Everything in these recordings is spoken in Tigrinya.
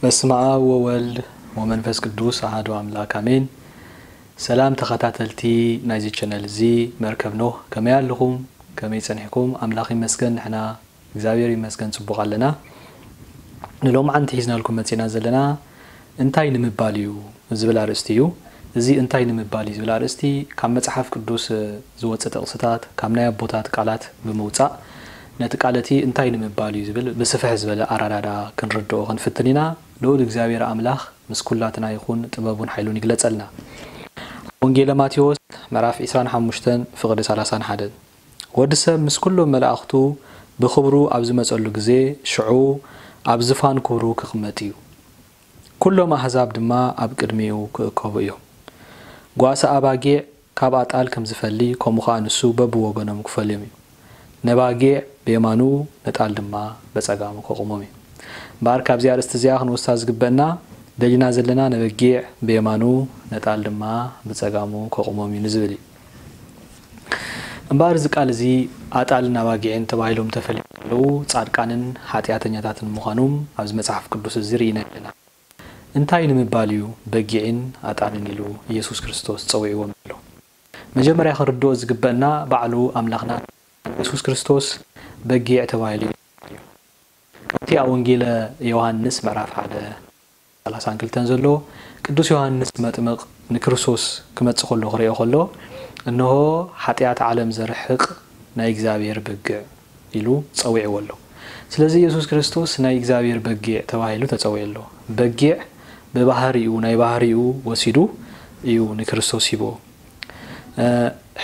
በስመ ኣብ ወወልድ ወመንፈስ ቅዱስ ኣሐዱ ኣምላክ ኣሜን። ሰላም ተኸታተልቲ ናይዚ ቻነል እዚ መርከብ ኖህ፣ ከመይ ኣለኹም? ከመይ ጸኒሕኩም? ኣምላኽ ይመስገን፣ ንሕና እግዚኣብሔር ይመስገን ጽቡቕ ኣለና። ንሎማዓንቲ ሒዝናልኩም መጺና ዘለና እንታይ ንምባል እዩ ዝብል ኣርእስቲ እዩ። እዚ እንታይ ንምባል እዩ ዝብል ኣርእስቲ ካብ መጽሓፍ ቅዱስ ዝወጸ ጥቕስታት፣ ካብ ናይ ኣቦታት ቃላት ብምውጻእ ነቲ ቃል እቲ እንታይ ንምባል እዩ ዝብል ብስፍሕ ዝበለ ኣረዳዳ ክንርድኦ ክንፍትን ኢና። ልኡል እግዚኣብሔር ኣምላኽ ምስ ኩላትና ይኹን፣ ጥበቡን ሓይሉን ይግለጸልና። ወንጌለ ማቴዎስ ምዕራፍ ዕስራን ሓሙሽተን ፍቕዲ ሰላሳን ሓደን። ወዲ ሰብ ምስ ኩሎም መላእኽቱ ብኽብሩ ኣብ ዝመጸሉ ግዜ፣ ሽዑ ኣብ ዝፋን ክብሩ ክቕመጥ እዩ። ኩሎም ኣህዛብ ድማ ኣብ ቅድሚኡ ክእከቡ እዮም። ጓሳ ኣባጊዕ ካብ ኣጣል ከም ዝፈሊ፣ ከምኡ ኸኣ ንሱ በብወገኖም ክፈልዮም እዩ። ነባጊዕ ብየማኑ፣ ነጣል ድማ በጸጋሙ ከቑሞም እዩ። እምበኣር ካብዚ ኣርእስቲ እዚኣ ክንወስዳ ዝግበእና፣ ደሊና ዘለና ነበጊዕ ብየማኑ፣ ነጣል ድማ ብጸጋሙ ከቑሞም እዩ ንዝብል እዩ። እምበኣር እዚ ቃል እዚ ኣጣልን ኣባጊዕን ተባሂሎም ተፈሊዮም ዘለዉ ጻድቃንን ሓጢኣተኛታትን ምዃኖም ኣብዚ መጽሓፍ ቅዱስ እዚ ርኢና ኣለና። እንታይ ንምባል እዩ በጊዕን ኣጣልን ኢሉ ኢየሱስ ክርስቶስ ጸዊዕዎም ዘሎ? መጀመርያ ክንርድኦ ዝግበእና ባዕሉ ኣምላኽና ኢየሱስ ክርስቶስ በጊዕ ተባሂሉ እዩ። ከምቲ ኣብ ወንጌለ ዮሃንስ ምዕራፍ ሓደ ሰላሳን ክልተን ዘሎ ቅዱስ ዮሃንስ መጥምቕ ንክርስቶስ ክመጽእ ከሎ ክርእዮ ከሎ፣ "እንሆ ሓጢኣት ዓለም ዘርሕቕ ናይ እግዚኣብሔር በጊዕ" ኢሉ ጸዊዕዎ ኣሎ። ስለዚ ኢየሱስ ክርስቶስ ናይ እግዚኣብሔር በጊዕ ተባሂሉ ተጸዊዑ ኣሎ። በጊዕ ብባህሪኡ፣ ናይ ባህሪኡ ወሲዱ እዩ ንክርስቶስ ሂብዎ። እ፣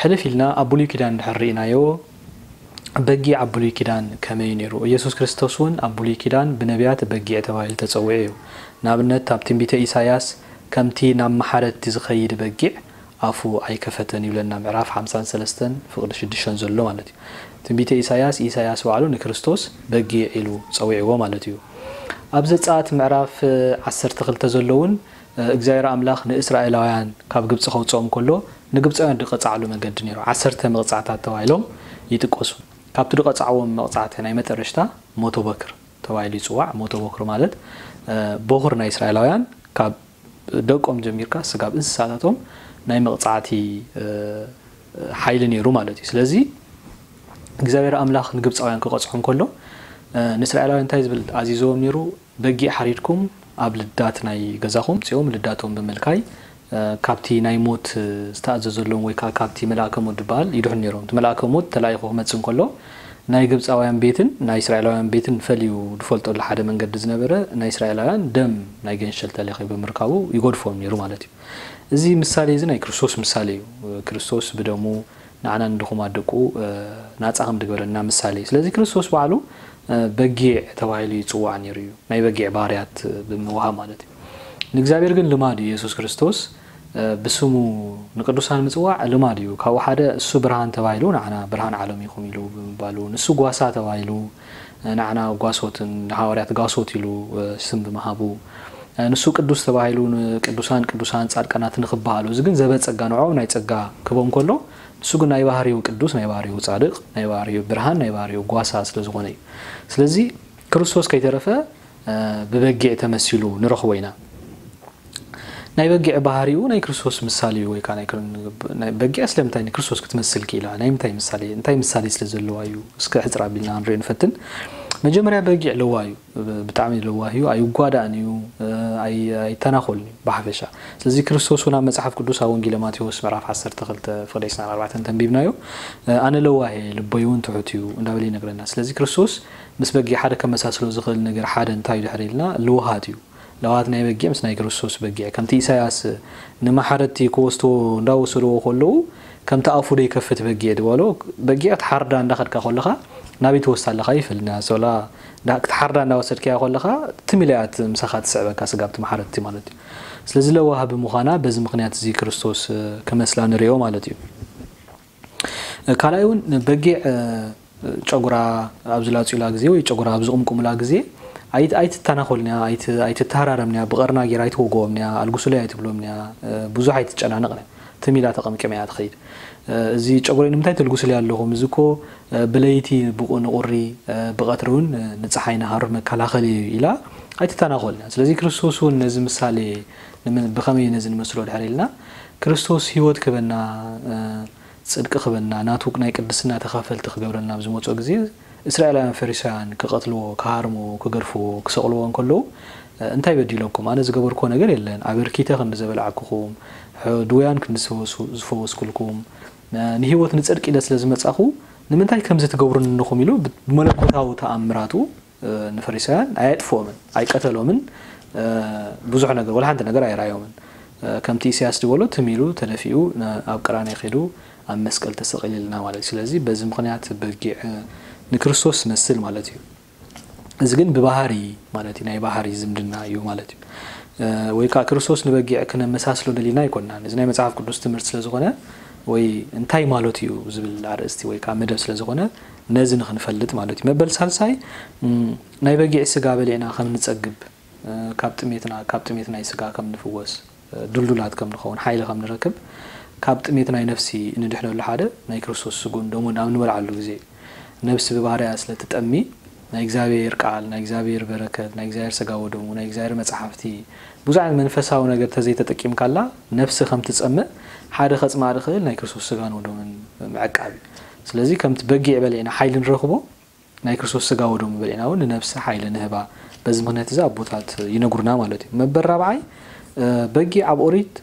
ሕልፍ ኢልና ኣብ ብሉይ ኪዳን እንድሕር ርኢናዮ፣ በጊዕ ኣብ ብሉይ ኪዳን ከመይ እዩ ነይሩ? ኢየሱስ ክርስቶስ እውን ኣብ ብሉይ ኪዳን ብነቢያት በጊዕ ተባሂሉ ተጸዊዑ እዩ። ንኣብነት ኣብ ትንቢተ ኢሳያስ፣ "ከምቲ ናብ መሓረድቲ ዝኸይድ በጊዕ ኣፉ ኣይከፈተን" ይብለና፣ ምዕራፍ ሓምሳን ሰለስተን ፍቕዲ ሽዱሽተን ዘሎ ማለት እዩ። ትንቢተ ኢሳያስ፣ ኢሳያስ ባዕሉ ንክርስቶስ በጊዕ ኢሉ ጸዊዕዎ ማለት እዩ። ኣብ ዘጸኣት ምዕራፍ ዓሰርተ ክልተ ዘሎ እውን እግዚኣብሔር ኣምላኽ ንእስራኤላውያን ካብ ግብጺ ከውጽኦም ከሎ፣ ንግብጻውያን ዝቐጻዕሉ መገዲ ነይሩ። ዓሰርተ መቕጻዕታት ተባሂሎም ይጥቀሱ። ካብቲ ዝቐጻዕዎም መቕጻዕቲ ናይ መጠረሽታ ሞቶ በክር ተባሂሉ ይጽዋዕ። ሞቶ በክር ማለት፣ እ፣ በኹር ናይ እስራኤላውያን ካብ ደቆም ጀሚርካ ስጋብ እንስሳታቶም ናይ መቕጻዕቲ፣ እ፣ ሓይሊ ነይሩ ማለት እዩ። ስለዚ እግዚኣብሔር ኣምላኽ ንግብጻውያን ክቐጽዖም ከሎ፣ እ፣ ንእስራኤላውያን እንታይ ዝብል ኣዚዝዎም ነይሩ? "በጊዕ ሓሪድኩም ኣብ ልዳት ናይ ገዛኹም ጽኦም ልዳቶም ብምልካይ፣ እ፣ ካብቲ ናይ ሞት፣ እ፣ ዝተኣዘዘሎም ወይ ከኣ ካብቲ መልኣከ ሞት ዝበሃል ይድሕኑ ነይሮም።" እቲ መልኣከ ሞት ተላኢኹ ክመጽእ እንከሎ፣ ናይ ግብጻውያን ቤትን ናይ እስራኤላውያን ቤትን ፈልዩ ዝፈልጠሉ ሓደ መንገዲ ዝነበረ፣ ናይ እስራኤላውያን ደም ናይ ገንሸል ተለኺ ብምርካቡ ይገድፎም ነይሩ ማለት እዩ። እዚ ምሳሌ እዚ ናይ ክርስቶስ ምሳሌ እዩ። ክርስቶስ ብደሙ ንዓና ንድኹማት ደቁ፣ እ፣ ናጻ ከም ዝገበረና ምሳሌ እዩ። ስለዚ ክርስቶስ ባዕሉ፣ እ፣ በጊዕ ተባሂሉ ይጽዋዕ ነይሩ እዩ። ናይ በጊዕ ባህርያት ብምውሃብ ማለት እዩ። ንእግዚኣብሔር ግን ልማድ እዩ። ኢየሱስ ክርስቶስ፣ እ፣ ብስሙ ንቅዱሳን ምጽዋዕ ልማድ እዩ። ካብኡ ሓደ እሱ ብርሃን ተባሂሉ ንዓና ብርሃን ዓለም ኢኹም ኢሉ ብምባሉ፣ ንሱ ጓሳ ተባሂሉ፣ እ፣ ንዓና ጓሶትን ንሃዋርያት ጋሶት ኢሉ፣ እ፣ ስም ብምሃቡ፣ እ፣ ንሱ ቅዱስ ተባሂሉ ንቅዱሳን ቅዱሳን ጻድቃናት ንኽበሃሉ፣ እዚ ግን ዘበ ጸጋ ንዕኦም ናይ ጸጋ ክቦም ከሎ፣ ንሱ ግን ናይ ባህሪኡ ቅዱስ፣ ናይ ባህሪኡ ጻድቕ፣ ናይ ባህሪኡ ብርሃን፣ ናይ ባህሪኡ ጓሳ ስለ ዝኾነ እዩ። ስለዚ ክርስቶስ ከይተረፈ፣ እ፣ ብበጊዕ ተመሲሉ ንረኽቦ ኢና። ናይ በጊዕ ባህሪኡ ናይ ክርስቶስ ምሳሌ እዩ፣ ወይ ከኣ ናይ ክር-፣ ናይ በጊዕ ስለምንታይ ንክርስቶስ ክትመስል ክኢላ? ናይ ምንታይ ምሳሌ? እንታይ ምሳሌ ስለ ዘለዋ እዩ? እስከ ሕጽር ኣቢልና ክንሪኦ ንፈትን። መጀመርያ በጊዕ ለዋህ እዩ፣ ብ-፣ ብጣዕሚ ለዋህ እዩ፣ ኣይጓዳእን እዩ፣ እ፣ ኣይ-፣ ኣይተናኾልን እዩ ብሓፈሻ። ስለዚ ክርስቶስ እውን ኣብ መጽሓፍ ቅዱስ ኣብ ወንጌለ ማቴዎስ ምዕራፍ ዓሰርተ ክልተ ፍቕዲ ዕስራን ኣርባዕተን ተንቢብናዮ፣ እ፣ "ኣነ ለዋህ እየ፣ ልበይ እውን ትሑት እዩ" እንዳበለ ይነግረና። ስለዚ ክርስቶስ ምስ በጊዕ ሓደ ከመሳስሎ ዝኽእል ነገር ሓደ እንታይ እዩ ድሕሪ ኢልና፣ ልውሃት እዩ። ለዋሃት ናይ በጊዕ ምስ ናይ ክርስቶስ በጊዕ፣ ከምቲ ኢሳያስ ንማሕረድቲ ክወስድዎ እንዳወሰድዎ ከለዉ፣ ከምቲ ኣፉ ዘይከፍት በጊዕ ዝበሎ፣ በጊዕ ክትሓርዳ እንዳኸድካ ከለኻ ናበይ ትወስዳ ኣለኻ ይፈልጥ። ንሳ ወላ እንዳ-፣ ክትሓርዳ እንዳወሰድካያ ከለኻ ትም ኢላ እያ ት-፣ ምሳኻ ትስዕበካ፣ ስጋብ እቲ ማሕረድቲ ማለት እዩ። ስለዚ ለዋህ ብምዃና በዚ ምኽንያት እዚ ክርስቶስ፣ እ፣ ክመስላ ንርእዮ ማለት እዩ። ካልኣይ እውን በጊዕ፣ እ፣ ጨጉራ ኣብ ዝላጹላ ግዜ ወይ ጨጉራ ኣብ ዝቕምቁሙላ ግዜ ኣይት-፣ ኣይትተናኾልንያ፣ ኣይት-፣ ኣይትተሃራረምንያ፣ ብቐርና ጌራ ኣይትወግኦምንያ፣ ኣልግሱለይ ኣይትብሎምንያ፣ እ፣ ብዙሕ ኣይትጨናነቕንያ፣ ትም ኢላ ተቐምቂመያ ትኸይድ። እ፣ እዚ ጨጉረይ ንምንታይ ተልግሱለይ ኣለኹም? እዚ እኮ፣ እ፣ ብለይቲ ብቑ-፣ ንቑሪ፣ እ፣ ብቐትሪ እውን፣ እ፣ ንጸሓይ ንሃሩር መከላኸሊ እዩ ኢላ ኣይትተናኾልና። ስለዚ ክርስቶስ እውን ነዚ ምሳሌ ብኸመይ ነዚ ንመስሎ ድሕር ኢልና፣ ክርስቶስ ህይወት ክበና፣ ጽድቂ ክበና፣ ናቱ ናይ ቅድስና ተኻፈልቲ ክገብረና ኣብ ዝመፅኦ ግዜ፣ እስራኤላውያን ፈሪሳውያን ክቐትልዎ፣ ክሃርምዎ፣ ክገርፍዎ፣ ክሰቕልዎ እንከለዉ፣ እንታይ በዲለኩም? ኣነ ዝገበርክዎ ነገር የለን። ኣበርኪተ ክንዲ ዘበላዕኩኹም፣ ድውያን ክንዲ ዝፈወስኩልኩም፣ ንህይወት ንፅድቂ ኢለ ስለ ዝመፃኹ፣ ንምንታይ ከምዚ ትገብሩኒ ኣለኹም? ኢሉ ብመለኮታዊ ተኣምራቱ ንፈሪሳውያን ኣየጥፍኦምን ኣይቀተሎምን። ብዙሕ ነገር፣ ወላ ሓንቲ ነገር ኣይረኣዮምን። ከምቲ ኢሳያስ ዝበሎ፣ ትም ኢሉ ተደፊኡ ኣብ ቀራንዮ ከይዱ ኣብ መስቀል ተሰቒልልና ማለት እዩ። ስለዚ በዚ ምኽንያት በጊዕ ንክርስቶስ ትመስል ማለት እዩ። እዚ ግን ብባህሪ ማለት እዩ፣ ናይ ባህሪ ዝምድና እዩ ማለት እዩ። ወይ ከዓ ክርስቶስ ንበጊዕ ክነመሳስሎ ደሊና ኣይኮንናን። እዚ ናይ መጽሓፍ ቅዱስ ትምህርቲ ስለ ዝኾነ፣ ወይ እንታይ ማለት እዩ ዝብል ኣርእስቲ ወይ ከዓ መደብ ስለ ዝኾነ፣ ነዚ ንኽንፈልጥ ማለት እዩ። መበል ሳልሳይ፣ ናይ በጊዕ ስጋ በሊዕና ከም ንጸግብ፣ ካብ ጥሜትና፣ ካብ ጥሜት ናይ ስጋ ከም ንፍወስ፣ ድልዱላት ከም ንኸውን፣ ሓይሊ ከም ንረክብ፣ ካብ ጥሜት ናይ ነፍሲ እንድሕነሉ ሓደ ናይ ክርስቶስ ስጉን ደሙን ኣብ ንበልዓሉ ግዜ፣ ነፍሲ ብባህርያ ስለ ትጠሚ፣ ናይ እግዚኣብሔር ቃል፣ ናይ እግዚኣብሔር በረከት፣ ናይ እግዚኣብሔር ስጋ ወደሙ፣ ናይ እግዚኣብሔር መጽሓፍቲ፣ ብዙሕ ዓይነት መንፈሳዊ ነገር ተዘይተጠቂምካላ፣ ነፍሲ ከም ትጸምእ፣ ሓደ ከጽምኣ ዝኽእል ናይ ክርስቶስ ስጋን ወደሙን ምዕቃብ እዩ። ስለዚ ከምቲ በጊዕ በሊዕና ሓይሊ ንረኽቦ፣ ናይ ክርስቶስ ስጋ ወደሙ በሊዕና እውን ንነፍሲ ሓይሊ ንህባ። በዚ ምኽንያት እዚ ኣቦታት ይነግሩና ማለት እዩ። መበል ራብዓይ፣ በጊዕ ኣብ ኦሪት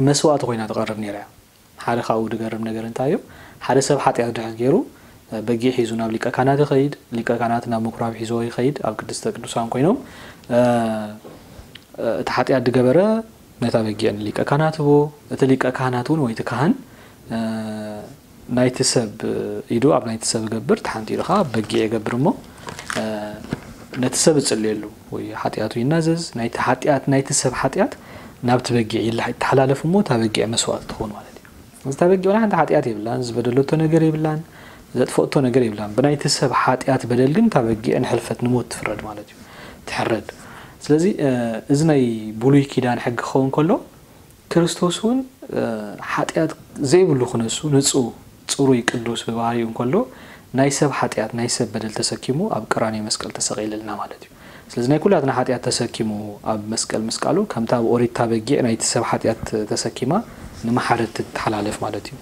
መስዋእቲ ኮይና ትቐርብ ነይራ እያ። ሓደ ካብኡ ዝገርም ነገር እንታይ እዩ? ሓደ ሰብ ሓጢኣት ድሕር ገይሩ፣ በጊዕ ሒዙ ናብ ሊቀ ካህናት ይኸይድ። ሊቀ ካህናት ናብ ምኩራብ ሒዝዎ ይኸይድ። ኣብ ቅድስተ ቅዱሳን ኮይኖም፣ እቲ ሓጢኣት ዝገበረ ነታ በጊዕ ንሊቀ ካህናት ህቦ። እቲ ሊቀ ካህናት እውን ወይ እቲ ካህን፣ ናይቲ ሰብ ኢዱ ኣብ ናይቲ ሰብ ይገብር፣ እቲ ሓንቲ ኢዱ ኸዓ በጊዕ ይገብር እሞ፣ ነቲ ሰብ ይጽልየሉ ወይ ሓጢኣቱ ይናዘዝ። ናይቲ ሓጢኣት፣ ናይቲ ሰብ ሓጢኣት ናብቲ በጊዕ ይላ-፣ ይተሓላለፍ እሞ እታ በጊዕ መስዋእቲ ትኸውን ማለት እዩ። እዚ እታ በጊዕ ወላ ሓንቲ ሓጢኣት የብላን፣ ዝበደለቶ ነገር የብላን፣ ዘጥፈእቶ ነገር የብላን። ብናይቲ ሰብ ሓጢኣት በደል ግን እታ በጊዕ ንሕልፈት ንሞት ትፍረድ ማለት እዩ፣ ትሕረድ። ስለዚ፣ እዚ ናይ ብሉይ ኪዳን ሕጊ ክኸውን ከሎ፣ ክርስቶስ እውን፣ ሓጢኣት ዘይብሉ ክነሱ፣ ንጹህ፣ ጽሩይ፣ ቅዱስ ብባህሪኡ እንከሎ፣ ናይ ሰብ ሓጢኣት፣ ናይ ሰብ በደል ተሰኪሙ ኣብ ቀራንዮ መስቀል ተሰቒልልና ማለት እዩ። ስለዚ ናይ ኩላትና ሓጢኣት ተሰኪሙ ኣብ መስቀል ምስቃሉ፣ ከምታ ኣብ ኦሪት እታ በጊዕ ናይቲ ሰብ ሓጢኣት ተሰኪማ ንመሓረድቲ ትተሓላለፍ ማለት እዩ።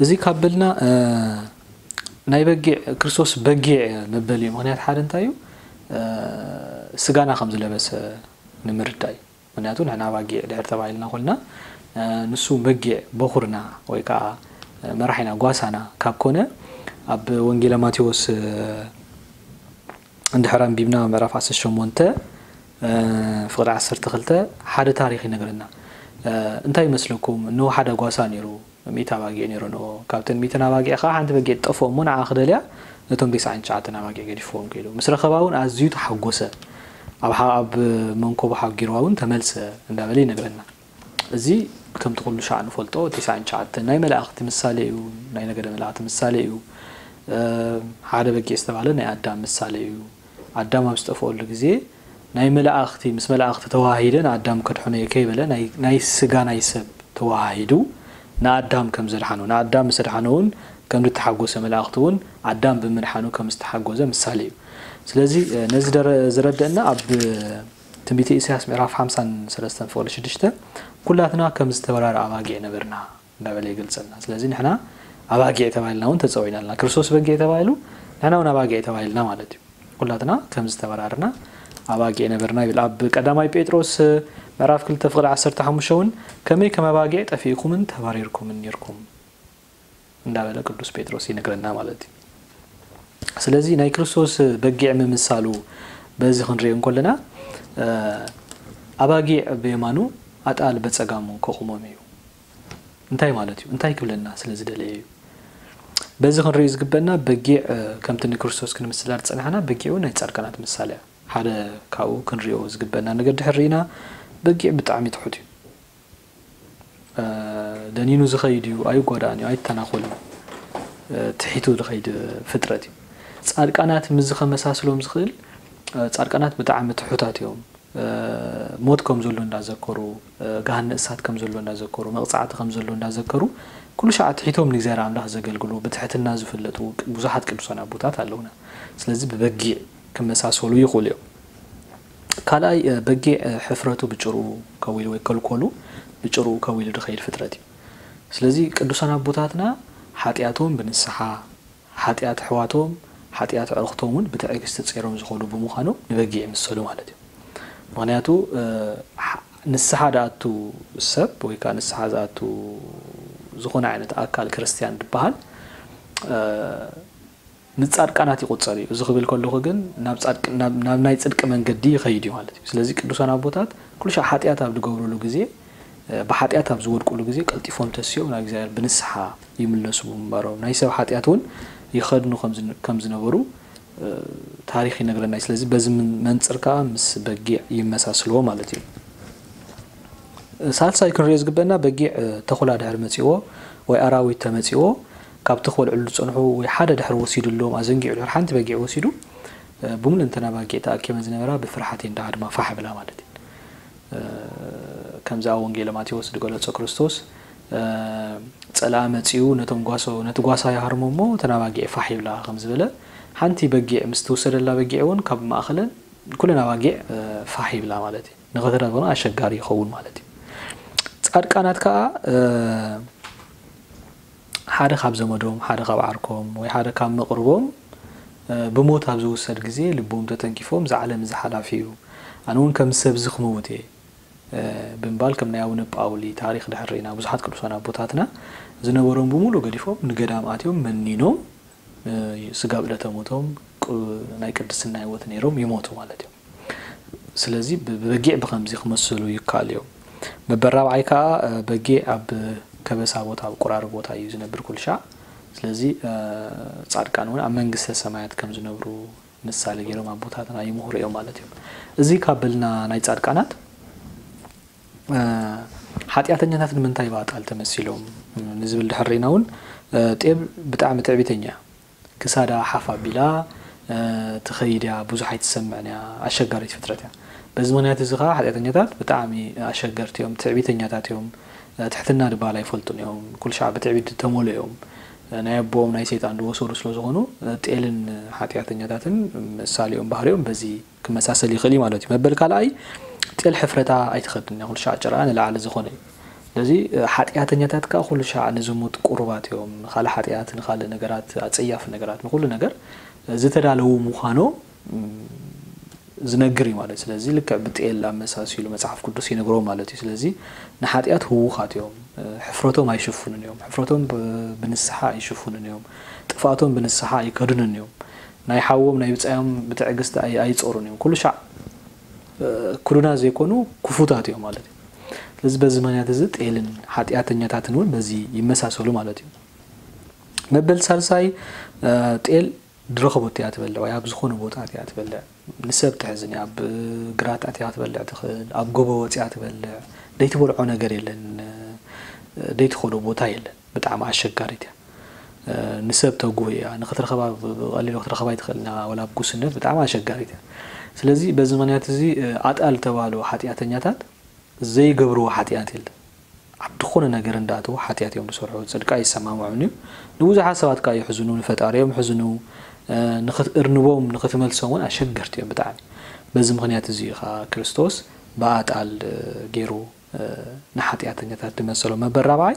እዚ ካብ በልና፣ ናይ በጊዕ፣ ክርስቶስ በጊዕ መበሊኡ ምኽንያት ሓደ እንታይ እዩ? ስጋና ከም ዝለበሰ ንምርዳእ እዩ። ምኽንያቱ ንሕና ኣባጊዕ ድሕር ተባሂልና ኮልና፣ ንሱ በጊዕ በኹርና ወይ ከዓ መራሒና ጓሳና ካብ ኮነ፣ ኣብ ወንጌለ ማቴዎስ እንድሕር ኣንቢብና ምዕራፍ ዓሰርተ ሸሞንተ ፍቕዲ ዓሰርተ ክልተ ሓደ ታሪኽ ይነግረና። እንታይ ይመስለኩም? እንሆ ሓደ ጓሳ ነይሩ፣ ሚእቲ ኣባጊዕ ነይረንኦ። ካብተን ሚእትን ኣባጊዕ ኸዓ ሓንቲ በጊዕ ትጠፍኦ እሞ ንዓ ክደልያ ነቶም ተስዓን ትሽዓተን ኣባጊዕ ገዲፍዎም ከይዱ። ምስ ረኸባ እውን ኣዝዩ ተሓጎሰ። ኣብ ሓ-፣ ኣብ መንኮቡ ሓጊርዋ እውን ተመልሰ እንዳበለ ይነግረና። እዚ ከምቲ ኩሉ ሻዕ ንፈልጦ ተስዓን ትሽዓተን ናይ መላእኽቲ ምሳሌ እዩ፣ ናይ ነገደ መላእኽቲ ምሳሌ እዩ። ሓደ በጊዕ ዝተባህለ ናይ ኣዳም ምሳሌ እዩ። ኣዳም ኣብ ዝጠፍኦሉ ግዜ ናይ መላእኽቲ፣ ምስ መላእኽቲ ተዋሂደ ንኣዳም ከድሕኖ እየ ከይበለ ናይ፣ ናይ ስጋ ናይ ሰብ ተዋሃሂዱ ንኣዳም ከም ዘድሓኖ፣ ንኣዳም ምስ ኣድሓኖ እውን ከም ዝተሓጎሰ፣ መላእኽቲ እውን ኣዳም ብምድሓኑ ከም ዝተሓጎዘ ምሳሌ እዩ። ስለዚ፣ ነዚ ደረ-፣ ዝረደእና ኣብ ትንቢተ ኢሳያስ ምዕራፍ ሓምሳን ሰለስተን ፍቕዲ ሽዱሽተ፣ ኩላትና ከም ዝተበራረ ኣባጊዕ ነበርና እንዳበለ ይገልጸልና። ስለዚ ንሕና ኣባጊዕ ተባሂልና እውን ተጸዊዕና ኣለና። ክርስቶስ በጊዕ ተባሂሉ፣ ንሕና እውን ኣባጊዕ ተባሂልና ማለት እዩ። ኩላትና ከም ዝተበራርና ኣባጊዕ ነበርና ይብል። ኣብ ቀዳማይ ጴጥሮስ ምዕራፍ ክልተ ፍቕዲ ዓሰርተ ሓሙሽተ እውን፣ "ከመይ ከም ኣባጊዕ ጠፊእኩምን ተባሪርኩምን ኔርኩም" እንዳበለ ቅዱስ ጴጥሮስ ይነግረና ማለት እዩ። ስለዚ ናይ ክርስቶስ በጊዕ ምምሳሉ በዚ ክንሪኦ እንከለና፣ ኣባጊዕ ብየማኑ ኣጣል በጸጋሙ ከቑሞም እዩ። እንታይ ማለት እዩ? እንታይ ክብለና ስለ ዝደለየ እዩ? በዚ ክንሪኦ ዝግበና በጊዕ፣ እ፣ ከምቲ ንክርስቶስ ክንምስላ ዝጸናሕና፣ በጊዕ እውን ናይ ጻድቃናት ምሳሌ እያ። ሓደ ካብኡ ክንሪኦ ዝግበና ነገር ድሕር ርኢና፣ በጊዕ ብጣዕሚ ትሑት እዩ። እ፣ ደኒኑ ዝኸይድ እዩ፣ ኣይጓዳእን እዩ፣ ኣይተናኾልን። እ፣ ትሒቱ ዝኸይድ ፍጥረት እዩ። ጻድቃናት ምስዚ ከመሳስሎም ዝኽእል፣ እ፣ ጻድቃናት ብጣዕሚ ትሑታት እዮም። እ፣ ሞት ከም ዘሎ እንዳዘከሩ፣ እ፣ ገሃነ እሳት ከም ዘሎ እንዳዘከሩ፣ መቕጻዕቲ ከም ዘሎ እንዳዘከሩ፣ ኩሉ ሻዕ ትሒቶም ንእግዚኣብሔር ኣምላኽ ዘገልግሉ፣ ብትሕትና ዝፍለጡ ቅ-፣ ብዙሓት ቅዱሳን ኣቦታት ኣለውና። ስለዚ ብበጊዕ ክመሳሰሉ ይኽእሉ እዮም። ካልኣይ በጊዕ ሕፍረቱ ብጭሩ ከዊሉ ወይ ከልኮሉ ብጭሩ ከዊሉ ዝኸይድ ፍጥረት እዩ። ስለዚ ቅዱሳን ኣቦታትና ሓጢኣቶም ብንስሓ፣ ሓጢኣት ኣሕዋቶም፣ ሓጢኣት ኣዕርኽቶም እውን ብትዕግስቲ ጸይሮም ዝኸዱ ብምዃኖም ንበጊዕ ይምሰሉ ማለት እዩ። ምኽንያቱ ንስሓ ዝኣቱ ሰብ ወይ ከዓ ንስሓ ዝኣቱ ዝኾነ ዓይነት ኣካል ክርስትያን ዝበሃል ምስ ጻድቃናት ይቑጸር እዩ። እዚ ክብል ከለኹ ግን ናብ ናይ ጽድቂ መንገዲ ይኸይድ እዩ ማለት እዩ። ስለዚ ቅዱሳን ኣቦታት ኩሉ ሻዕ ሓጢኣት ኣብ ዝገብሩሉ ግዜ፣ ብሓጢኣት ኣብ ዝወድቁሉ ግዜ ቀልጢፎም ተሲኦም ናብ እግዚኣብሔር ብንስሓ ይምለሱ ብምንባሮም ናይ ሰብ ሓጢኣት እውን ይኸድኑ ከም ዝነበሩ ታሪኽ ይነግረና እዩ። ስለዚ በዚ መንፅር ከዓ ምስ በጊዕ ይመሳስልዎ ማለት እዩ። ሳልሳይ ክንሪኦ ዝግበና በጊዕ ተኹላ ድሕሪ መፂዎ ወይ ኣራዊት ተመፂዎ ካብቲ ክበልዕሉ ዝፀንሑ ወይ ሓደ ድሕሪ ወሲዱሎም ኣዘንጊዑ ድሕሪ ሓንቲ በጊዕ ወሲዱ ብምሉእንተና ባጊዕ ተኣኪበን ዝነበራ ብፍርሓት እየን ደሃድማ ፋሕ ብላ ማለት እዩ። ከምዚ ኣብ ወንጌለ ማቴዎስ ዝገለጾ ክርስቶስ ጸላኣ መጺኡ ነቶም ጓሶ ነቲ ጓሳ ይሃርሞ እሞ እተን ኣባጊዕ ፋሕ ይብላ ከም ዝበለ ሓንቲ በጊዕ ምስ ትውሰደላ በጊዕ እውን ካብ ማእኸለን ኩለን ኣባጊዕ ፋሕ ይብላ ማለት እዩ። ንኽትረኽብና ኣሸጋሪ ይኸውን ማለት እዩ። ጻድቃናት ከዓ ሓደ ካብ ዘመዶም ሓደ ካብ ዓርኮም ወይ ሓደ ካብ መቕርቦም ብሞት ኣብ ዝውሰድ ግዜ ልቦም ተተንኪፎም እዚ ዓለም እዚ ሓላፊ እዩ፣ ኣነ እውን ከም ሰብ እዚ ክመውት እየ ብምባል ከም ናይ ኣቡነ ጳውሊ ታሪኽ ድሕር ርኢና ብዙሓት ቅዱሳን ኣቦታትና ዝነበሮም ብምሉእ ገዲፎም ንገዳም ኣትዮም መኒኖም ስጋብ ዕለተ ሞቶም ናይ ቅድስና ህይወት ነይሮም ይሞቱ ማለት እዮም። ስለዚ ብበጊዕ ብኸምዚ ክመስሉ ይከኣል እዮም። መበል ራብዓይ ከዓ በጊዕ ኣብ ከበሳ ቦታ ኣብ ቁራሪ ቦታ እዩ ዝነብር ኩልሻዕ። ስለዚ ጻድቃን እውን ኣብ መንግስተ ሰማያት ከም ዝነብሩ ምሳሌ ገይሮም ኣቦታትና ይምሁሩ እዮም ማለት እዮም። እዚ ካብ በልና ናይ ጻድቃናት ሓጢኣተኛታት ንምንታይ ብኣጣል ተመሲሎም ንዝብል ድሕር ርኢና እውን ጤል ብጣዕሚ ትዕቢተኛ ክሳዳ ሓፍ ኣቢላ ትኸይድ እያ፣ ብዙሕ ኣይትሰምዕን እያ፣ ኣሸጋሪት ፍጥረት እያ። በዚ ምክንያት እዚ ከዓ ሓጢኣተኛታት ብጣዕሚ ኣሸገርቲ እዮም፣ ትዕቢተኛታት እዮም፣ ትሕትና ድባል ኣይፈልጡን እዮም፣ ኩሉ ሻዕ ብትዕቢት ዝተመሉ እዮም። ናይ ኣቦኦም ናይ ሰይጣን ዝወሰዱ ስለ ዝኾኑ ጤልን ሓጢኣተኛታትን ምሳሌኦም ባህሪኦም በዚ ክመሳሰል ይኽእል እዩ ማለት እዩ። መበል ካልኣይ ጤል ሕፍረታ ኣይትኸድን እያ፣ ኩሉ ሻዕ ጭራኣ ንላዕሊ ዝኾነ እዩ። ስለዚ ሓጢኣተኛታት ከዓ ኩሉ ሻዕ ንዝሙት ቁሩባት እዮም፣ ንካልእ ሓጢኣት፣ ንካልእ ነገራት፣ ኣፀያፊ ነገራት፣ ንኩሉ ነገር ዝተዳለዉ ምዃኖም ዝነግር እዩ ማለት እዩ። ስለዚ ልክዕ ብጤል ኣመሳሲሉ መፅሓፍ ቅዱስ ይነግሮ ማለት እዩ። ስለዚ ንሓጢኣት ህዉኻት እዮም፣ ሕፍረቶም ኣይሽፍኑን እዮም፣ ሕፍረቶም ብንስሓ ኣይሽፍኑን እዮም፣ ጥፍኣቶም ብንስሓ ኣይከድኑን እዮም። ናይ ሓዎም ናይ ብፃዮም ብትዕግስቲ ኣይፀሩን እዮም፣ ኩሉ ሻዕ ክዱና ዘይኮኑ ክፉታት እዮም ማለት እዩ። ስለዚ በዚ ምክንያት እዚ ጤልን ሓጢኣተኛታትን እውን በዚ ይመሳሰሉ ማለት እዩ። መበል ሳልሳይ ጤል ድረኸቦት እያ ትበልዕ ወይ ኣብ ዝኾነ ቦታ እያ ትበልዕ። ንሰብ ትሕዝን እያ፣ ኣብ ግራት ኣትያ ክትበልዕ ትኽእል፣ ኣብ ጎቦ ወፅያ ትበልዕ፣ ደይትበልዖ ነገር የለን፣ ደይትኸዶ ቦታ የለን። ብጣዕሚ ኣሸጋሪት እያ። ንሰብ ተጉህ እያ፣ ንክትረኸባ ብቐሊሉ ክትረኸባ ይትኽእል እና ወላ ኣብ ጉስነት ብጣዕሚ ኣሸጋሪት እያ። ስለዚ በዚ ምክንያት እዚ ኣጣል ተባህሉ ሓጢኣተኛታት ዘይገብርዎ ሓጢኣት የለን። ኣብ ዝኾነ ነገር እንዳኣተዉ ሓጢኣት እዮም ዝሰርሑ፣ ፅድቂ ኣይሰማምዑን እዩ። ንብዙሓት ሰባት ከዓ ይሕዝኑ፣ ንፈጣሪኦም ይሕዝኑ፣ ንክትእርንቦም ንክትመልሶም እውን ኣሸገርቲ እዮም ብጣዕሚ። በዚ ምክንያት እዚ እዩ ከዓ ክርስቶስ ብኣጣል ገይሩ ንሓጢኣተኛታት ዝመሰሎ። መበል ራብዓይ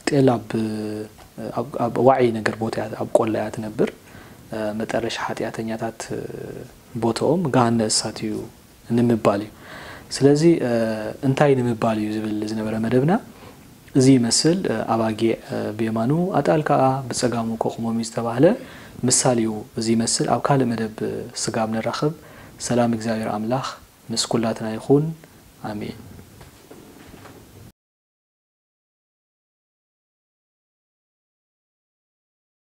ጤል ኣብ ዋዒ ነገር ቦታ እያ፣ ኣብ ቆላ እያ ትነብር። መጠረሻ ሓጢኣተኛታት ቦታኦም ገሃነ እሳት እዩ ንምባል እዩ። ስለዚ እንታይ ንምባል እዩ ዝብል ዝነበረ መደብና እዚ ይመስል። ኣባጊዕ ብየማኑ ኣጣል ከዓ ብፀጋሙ ኮኹሞም እዩ ዝተባህለ ምሳል እዩ እዚ ይመስል። ኣብ ካልእ መደብ ስጋብ ንራኸብ ሰላም እግዚኣብሔር ኣምላኽ ምስ ኩላትና ይኹን። ኣሜን።